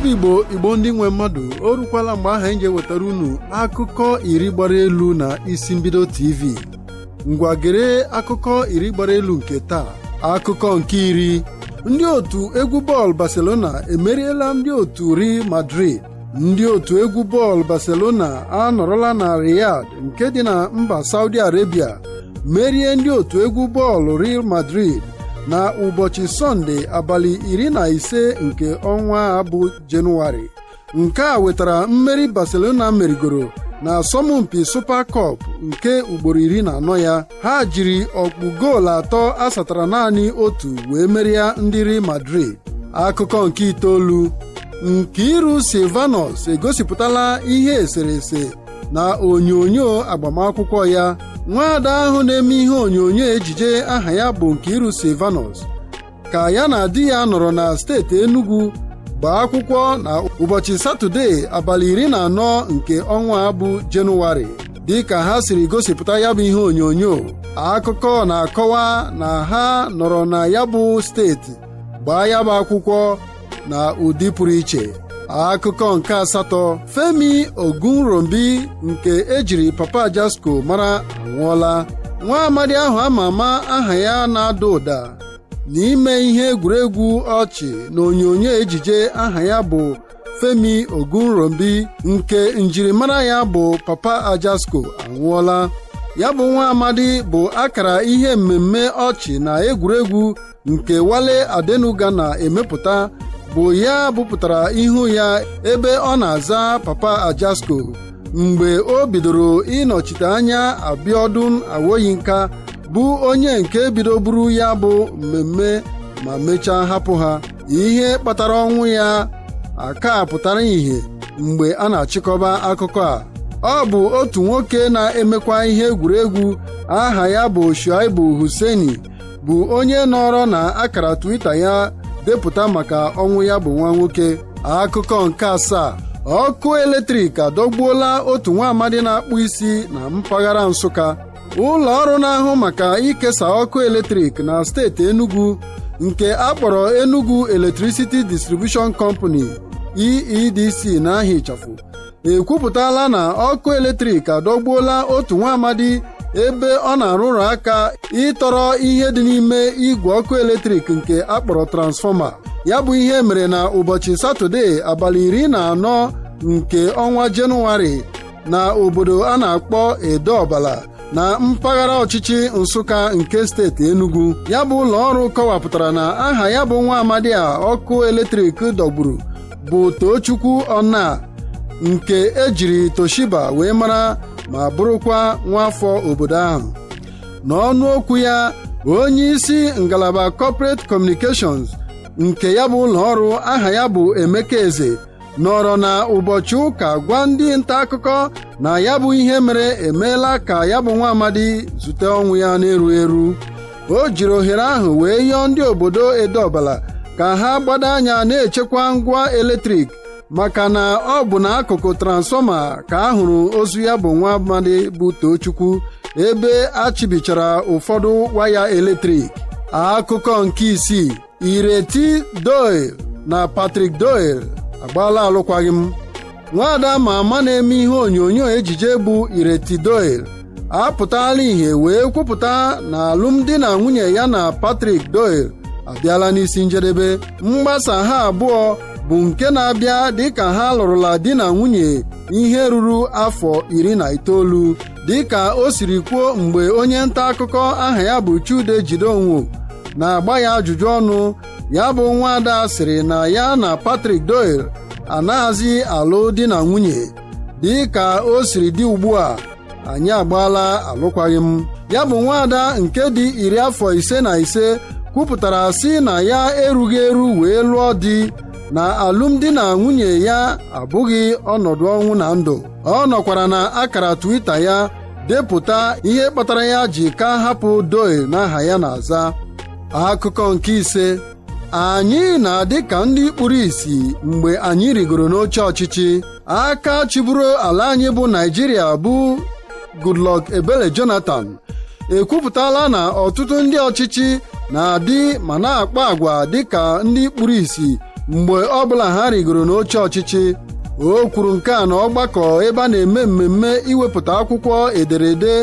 Bụ Igbo, Igbo ndị nwe mmadụ, o rukwala mgbe ahụ anyị ji ewetara unu akụkọ 10 gbara elu na Isi Mbido TV. Ngwa, gere akụkọ 10 gbara elu nke taa. Akụkọ nke 10: ndị otu egwu bọọlụ Barcelona emeriela ndị otu Real Madrid. Ndị otu egwu bọọlụ Barcelona anọrọla na Riyadh nke dị na mba Saudi Arabia merie ndị otu egwu bọọlụ Real Madrid na ụbọchị Sọnde, abalị 15 nke ọnwa a bụ Jenụwarị. Nke a wetara mmeri Barcelona merigoro na asọmpi Super Cup nke ugboro 14 ya. Ha jiri ọkpụ goolu 3 asatara naanị 1 wee merie ndị Real Madrid. Akụkọ nke 9: Nkiru Silvanus egosipụtala ihe eserese na onyonyo agbamakwụkwọ ya. Nwaada ahụ na-eme ihe onyonyo ejije aha ya bụ Nkiru Silvanus ka ya na di ya nọrọ na steeti Enugu gbaa akwụkwọ na ụbọchị Satọde, abalị 14 nke ọnwa bụ Jenụwarị. Dịka ha siri gosipụta ya bụ ihe onyonyo, akụkọ na-akọwa na ha nọrọ na ya bụ steeti gbaa ya bụ akwụkwọ na ụdị pụrụ iche. Akụkọ nke 8: Femi Ogunrombi nke ejiri Papa Ajasco mara anwụọla. Nwa amadi ahụ ama ama aha ya na-ada ụda n'ime ihe egwuregwu ọchị na onyonyo ejije aha ya bụ Femi Ogunrombi nke njirimara ya bụ Papa Ajasco anwụọla. Ya bụ nwa amadi bụ akara ihe mmemme ọchị na egwuregwu nke Wale Adenuga na-emepụta bụ ya bupụtara ihu ya ebe ọ na-aza Papa Ajasco mgbe o bidoro ịnọchite anya Abiodun Awoyinka, bụ onye nke bidoburu ya bụ mmemme ma mechaa hapụ ha. Ihe kpatara ọnwụ ya aka pụtara ìhè mgbe a na-achịkọba akụkọ a. Ọ bụ otu nwoke na-emekwa ihe egwuregwu aha ya bụ Shuaibu Hussaini bụ onye nọrọ na akara Twitter ya depụta maka ọnwụ ya bụ nwa nwoke. Akụkọ nke 7: ọkụ eletrik adọgbuola otu nwa amadi na-akpụ isi na mpaghara Nsụka. Ụlọ ọrụ na-ahụ maka ikesa ọkụ eletrik na steeti Enugu nke a kpọrọ Enugu Electricity Distribution Company, EEDC n'aha ịchafụ, ekwupụtala na ọkụ eletrik adọgbuola otu nwa amadi ebe ọ na-arụrụ aka ịtọrọ ihe dị n'ime igwe ọkụ eletrik nke akpọrọ transformer. Ya bụ ihe mere na ụbọchị Satọde, abalị 14 nke ọnwa Jenụwarị, na obodo a na-akpọ Edeọbala na mpaghara ọchịchị Nsụka nke steeti Enugu. Ya bụ ụlọ ọrụ kọwapụtara na aha ya bụ nwa amadi a ọkụ eletrik dọgburu bụ Tochukwu Ọna nke ejiri Toshiba wee mara ma bụrụkwa nwaafọ obodo ahụ. N'ọnụ okwu ya, onye isi ngalaba Corporate Communications nke ya bụ ụlọ ọrụ aha ya bụ Emeka Eze nọrọ na ụbọchị ụka gwa ndị nta akụkọ na ya bụ ihe mere emeela ka ya bụ nwa amadi zute ọnwụ ya na-eru eru. O jiri ohere ahụ wee yọọ ndị obodo Edeọbala ka ha gbado anya na-echekwa ngwa eletrik, maka na ọ bụ n'akụkụ transformer ka a hụrụ ozu ya bụ nwa amadi bụ Tochukwu ebe a chịbichara ụfọdụ waya eletrik. Akụkọ nke 6: Ireti Doyle na Patrick Doyle agbaala alụkwaghịm. Nwaada ma ama na-eme ihe onyonyo ejije bụ Ireti Doyle apụtala ìhè wee kwupụta na alụmdi na nwunye ya na Patrick Doyle abịala n'isi njedebe. Mgbasa ha abụọ bụ nke na-abịa dịka ha lụrụla di na nwunye ihe ruru afọ 19. Dịka o siri kwuo mgbe onye nta akụkọ aha ya bụ Chude Jideonwo na-agba ya ajụjụ ọnụ, ya bụ nwaada sịrị na ya na Patrick Doyle anaghịzi alụ di na nwunye. Dịka o siri dị ugbu a, anyị agbaala alụkwaghịm. Ya bụ nwaada nke dị iri afọ 55 kwupụtara sị na ya erughị eru wee lụọ di, na alụmdi na nwunye ya abụghị ọnọdụ ọnwụ na ndụ. Ọ nọkwara na akara Twitter ya depụta ihe kpatara ya ji ka hapụ Doyle n'aha ya na-aza. Akụkọ nke 5: anyị na-adị ka ndị kpuru ìsì mgbe anyị rigoro n'oche ọchịchị. Aka chịburu ala anyị bụ Naijiria bụ Goodluck Ebele Jonathan ekwupụtala na ọtụtụ ndị ọchịchị na-adị ma na-akpa agwa dịka ndị kpuru ìsì. Mgbe ọbụla ha rigoro n'oche ọchịchị, o kwuru nke a na ọgbakọ ebe a na-eme mmemme iwepụta akwụkwọ ederede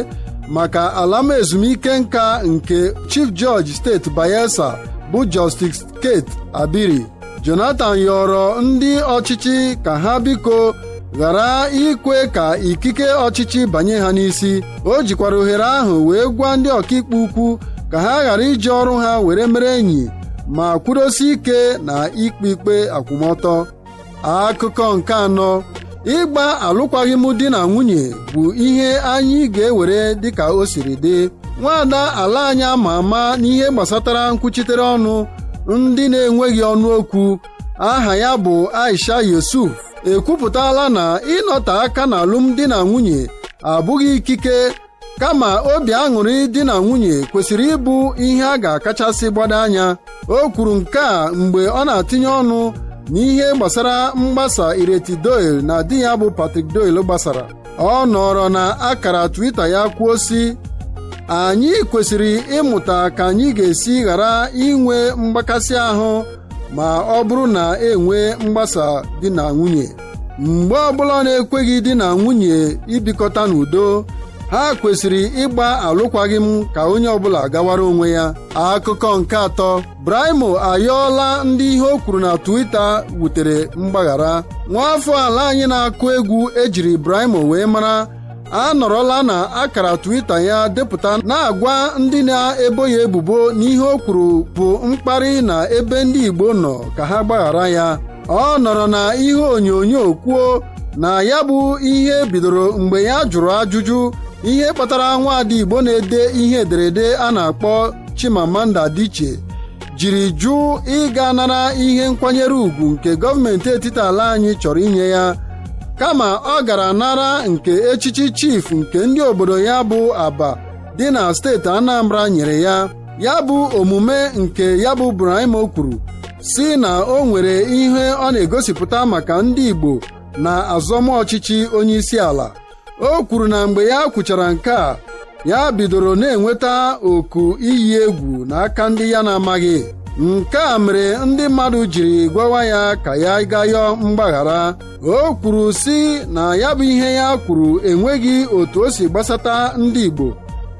maka alama ezumike nka nke Chief Judge steeti Bayelsa bụ Justice Kate Abiri. Jonathan yọrọ ndị ọchịchị ka ha biko ghara ikwe ka ikike ọchịchị banye ha n'isi. O jikwara ohere ahụ wee gwa ndị ọkaikpe ukwu ka ha ghara iji ọrụ ha were mere enyi ma kwudosi ike na ikpe ikpe akwụmọtọ. Akụkọ nke anọ: ịgba alụkwaghịm di na nwunye bụ ihe anyị ga-ewere dịka o siri dị. Nwaada ala anyị ama ama n'ihe gbasatara nkwuchitere ọnụ ndị na-enweghị ọnụ okwu, aha ya bụ Aisha Yusuf, ekwupụtala na ịnọte aka na alụmdi na nwunye abụghị ikike, kama obi aṅụrị di na nwunye kwesịrị ịbụ ihe a ga-akachasị gbado anya. O kwuru nke a mgbe ọ na-atinye ọnụ n'ihe gbasara mgbasa Ireti Doyle na di ya bụ Patrick Doyle gbasara. Ọ nọrọ na akara Twitter ya kwuo sị: "Anyị kwesịrị ịmụta ka anyị ga-esi ghara inwe mgbakasị ahụ ma ọ bụrụ na enwee mgbasa di na nwunye. Mgbe ọbụla na-ekweghị di na nwunye ibikọta n'udo, ha kwesịrị ịgba alụkwaghịm ka onye ọbụla gawara onwe ya." Akụkọ nke atọ: Braimo ayọọla ndị ihe o kwuru na Twitter wutere mgbaghara. Nwaafọ ala anyị na-akụ egwu ejiri Braimo wee mara anọrọla na akara Twitter ya depụta na-agwa ndị na-ebo ya ebubo n'ihe o kwuru bụ mkparị na ebe ndị Igbo nọ ka ha gbaghara ya. Ọ nọrọ na ihe onyonyo kwuo na ya bụ ihe bidoro mgbe ya jụrụ ajụjụ ihe kpatara nwaada Igbo na-ede ihe ederede a na-akpọ Chimamanda Adichie jiri jụ ịga nara ihe nkwanyere ùgwù nke gọọmenti etiti ala anyị chọrọ inye ya, kama ọ gara nara nke echichi chief nke ndị obodo ya bụ Aba dị na steeti Anambra nyere ya. Ya bụ omume nke ya bụ Braimo kwuru si na o nwere ihe ọ na-egosipụta maka ndị Igbo na azọmọchịchị onye isi ala. O kwuru na mgbe ya kwuchara nke a, ya bidoro na-enweta oku iyi egwu n'aka ndị ya na-amaghị. Nke a mere ndị mmadụ jiri gwawa ya ka ya gaa yọọ mgbaghara. O kwuru si na ya bụ ihe ya kwuru enweghị otu o si gbasata ndị Igbo,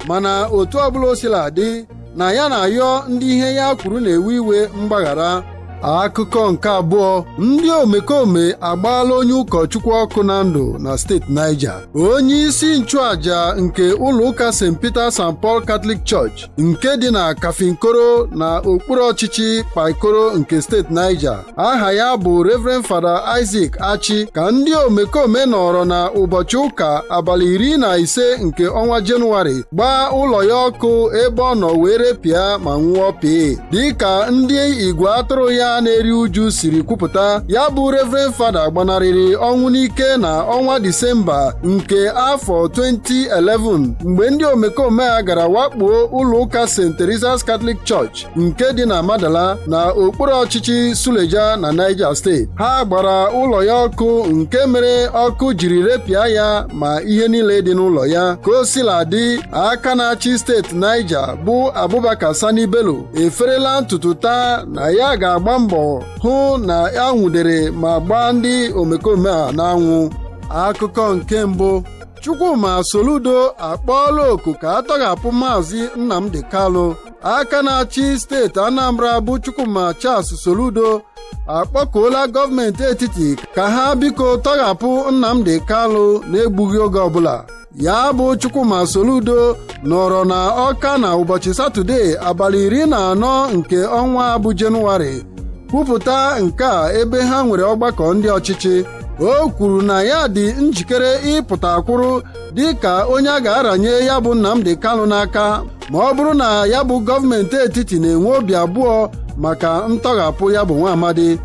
mana otu ọbụla o sila dị, na ya na-ayọ ndị ihe ya kwuru na-ewe iwe mgbaghara. Akụkọ nke abụọ: ndị omekome agbaala onye ụkọchukwu ọkụ na ndụ na steeti Niger. Onye isi nchụaja nke ụlọ ụka St. Peter St. Paul Catholic Church nke dị na Kafinkoro na okpuru ọchịchị Paikoro nke steeti Niger, aha ya bụ Reverend Father Isaac Achi, ka ndị omekome nọrọ na ụbọchị ụka abalị 15 nke ọnwa Jenụwarị gbaa ụlọ ya ọkụ ebe ọ nọ wee repịa ma nwụọ pịị. Dịka ndị igwe atụrụ ya na-eri uju siri kwupụta, ya bụ Reverend Father gbanarịrị ọnwụ n'ike na ọnwa Disemba nke afọ 2011 mgbe ndị omekome a gara wakpuo ụlọ ụka St. Teresa's Catholic Church nke dị na Madala na okpuru ọchịchị Suleja na Niger steeti. Ha gbara ụlọ ya ọkụ nke mere ọkụ jiri repịa ya ma ihe niile dị n'ụlọ ya. Ka o sila dị, aka na-achị steeti Niger bụ Abubakar Sani Bello eferela ntutu taa na ya ga-agba mbọ hụ na a nwudere ma gbaa ndị omekome a n'anwụ. Akụkọ nke mbụ: Chukwuma Soludo akpọọla oku ka a tọghapụ Maazị Nnamdi Kanu. Aka na-achị steeti Anambra bụ Chukwuma Charles Soludo akpọkuola gọọmenti etiti ka ha biko tọghapụ Nnamdi Kanu na-egbughị oge ọbụla. Ya bụ Chukwuma Soludo nọrọ na Ọka na ụbọchị Satọde abalị 14 nke ọnwa bụ Jenụwarị kwupụta nke a ebe ha nwere ọgbakọ ndị ọchịchị. O kwuru na ya dị njikere ịpụta kwụrụ dịka onye a ga-aranye ya bụ Nnamdi Kanu n'aka ma ọ bụrụ na ya bụ gọọmenti etiti na-enwe obi abụọ maka ntọghapụ ya bụ nwa amadi.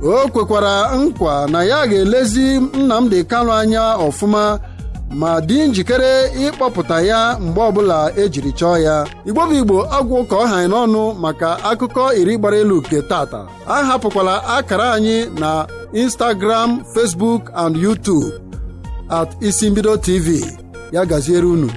O kwekwara nkwa na ya ga-elezi Nnamdi Kanu anya ọfụma ma dị njikere ịkpọpụta ya mgbe ọbụla ejiri chọọ ya. Igbo bụ Igbo, ọgwụ ka ọ ha n'ọnụ maka akụkọ iri gbara elu nke tata. Ahapụkwala akara anyị na Instagram, Facebook and YouTube @IsimbidoTV. Ya gaziere unu.